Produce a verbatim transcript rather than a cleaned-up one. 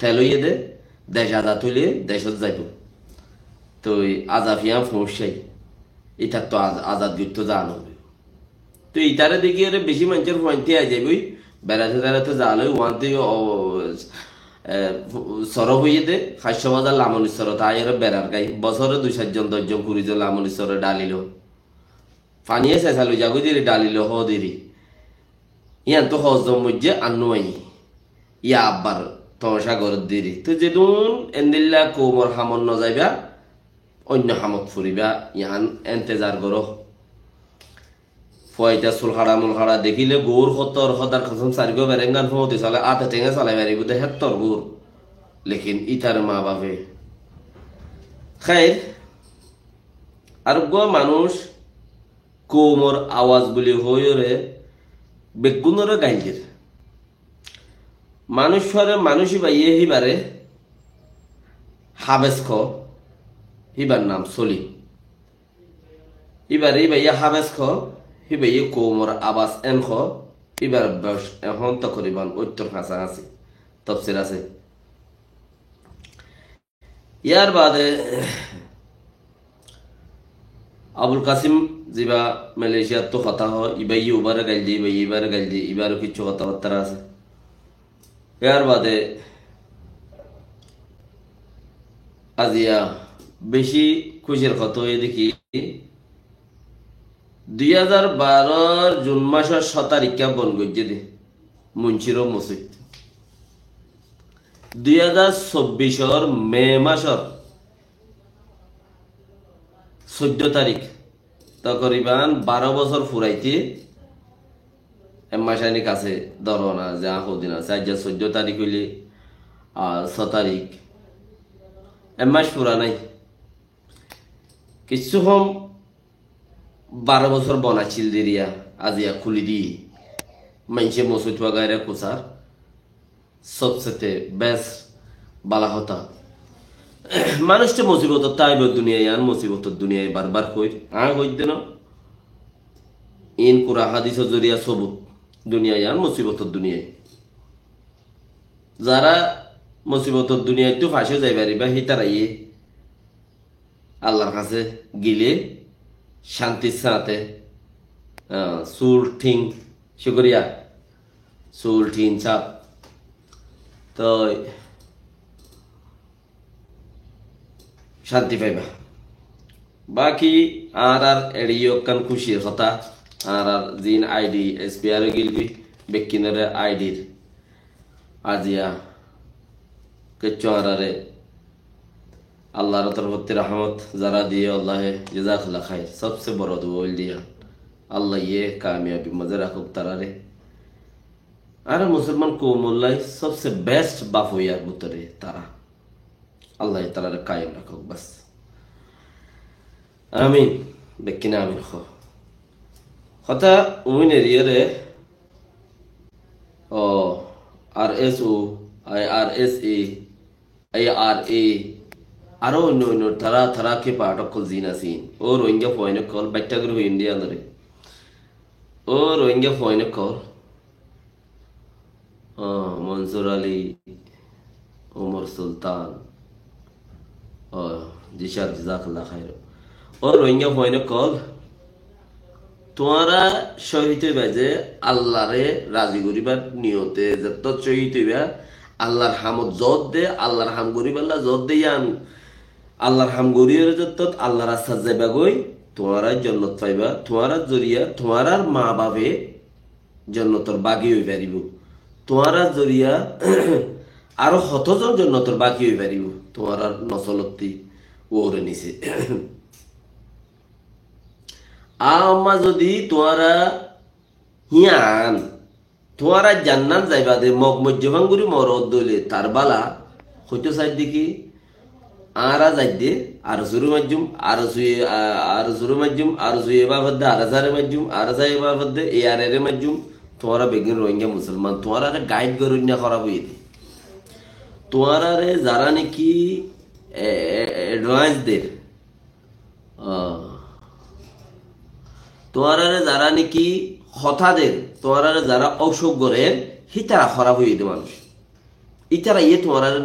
Tel óiye de, dec azad óile decót zaibou. Toi azafi yián foóñiccái. Ítattú az-, azad goittó zaa no foribó. Toi ítare dekíyore bicí maincór fuain tái zaibói, berate berate zaa loi, uáñtte o, e, sorof óiye de, Háiccó Bazar Lamonir sorot aiyóre berar gái. Bosóre dui sair zon, doc zon, kuri zon Lamonir sore dhalilo. Faniye sesa loi zagói deri dhalilo hoó deri. Yián to hoó zon moijjé ar no aiyé. Yá abbar tomacá goródde ri. Toi zedún endilla koumor hamot no zaiba, oinno hamot foribá, yián entezar goró. Fuaita sul haça mul haça dekíle gour hottór, Hódar kosóm, sargúa berengán fúñti sale, áte thénge salai faribó de héttor gour. Lekin ítar maa bafe. Héir, ar uggúa manúic koumor awaz buli hoóiyoré beggúnoré gail der. Manúic fare manúic íbaye híbare Háfez hoó, híbar nam Solim. Íbare íbaye Háfez hoó, híbaye koumor awaz en hoó, íbar boyos ehón tokoriban óttor hañsahañsi. Tofsir asé. Yar baade Abul Kasim ziba Malaysiattú hotá hoó, ibaye ubare gail de, ibaye ibare gail de, ibaró kissú hotábattára asé. Yar baade aziya bicí kúcir hotá óiye de ki, dui házar baror Jun másor só tarikká bon goijjé de Munciró mosóit. Dui házar sobbicor Me másor soiddó tarik, tokoriban baró bosór furaité, ek mac aní kasé dóro na, ze añí hodin asé, aijja soiddó tarik óile, a, só tarik, ek mac fura nái. Kissú hom baró bosór bon accíl deriya, aziya kúli di. Maincé mosóit wagaira kusár, sobsete bes bála hotá. Manúic to mosibotot táibo duniyai, yián mosibotor duniyai, barbar hoir, añí hoidde no. In Kuran hádisor zoriya sobut, duniyai yián mosibotor duniyai. Zará mosibotor duniyaittú fañs ói zai faribá, hítaraye Allar hañsé gile cántir sáñte, ah, sul thing, cúkuriya, sul thing saf. Toi cánti faiba. Baki añárar eçé yó ekkán kúcir hotá, añárar ziín I D expire ói gilgói, bekkúnore I D-r aziya kessú añárare Allar torfótti rahámot zará diyé, Allaye jazakallah khair. Sobse boro dua óilde yián, Allaye kamiyabir mazé rakók taráre. Añára musolman koumolla sobse best baf ói ar bútore tará. Allaye taráre kayem rakók bas. Amin. Bekkúne amin hoó. Hotá umin eriyóre, o, R S O, I R S A, I R A, aró oinno oinno tará tará ki part ókkol zin asé. Ó Rohingya fuain ókkol, baiththá gorí hoiyum de yiánore. Ó Rohingya fuain ókkol, ah, Mansur Ali, Umar Sultan. Ah, ji sir, jazakallah khair. Ó Rohingya fuain ókkol, tuáñra cóhid óiba ze Allare razi goríbar niyote zettót cóhid óiba, Allar hamot zot de, Allar ham goríballa zot de yián, Allar ham goríyore zettót Allar rastat zaiba goi, tuáñra jonnot faiba, tuáñrar zoriya, tuáñrar maa bafe jonnotor bági ói faribó. Tuáñrar zoriya aró hotózon jonnotor bági ói faribó. Tuáñrar nosolotti uore nise. Amma zodi tuáñra híyan, tuáñra jannan zaiba de mog moijjé fanguri morot dóile tar bála, hoitó saidde ki, añára zaidde, R S O re maijjum, R S O ye, a-, R S O re maijjum, R S O ye bafedde, R S A re maijjum, R S A ye bafedde, A R A re maijjum, tuáñra beggún Rohingya musolman, tuáñrare guide goróinna hóraf óiye de. Tuáñrare zará niki, e, e, advice der, ah, tuáñrare zará niki hotá der, tuáñrare zará óusok gorer, hítara hóraf óiye de manúic. Ítaraye tuáñrare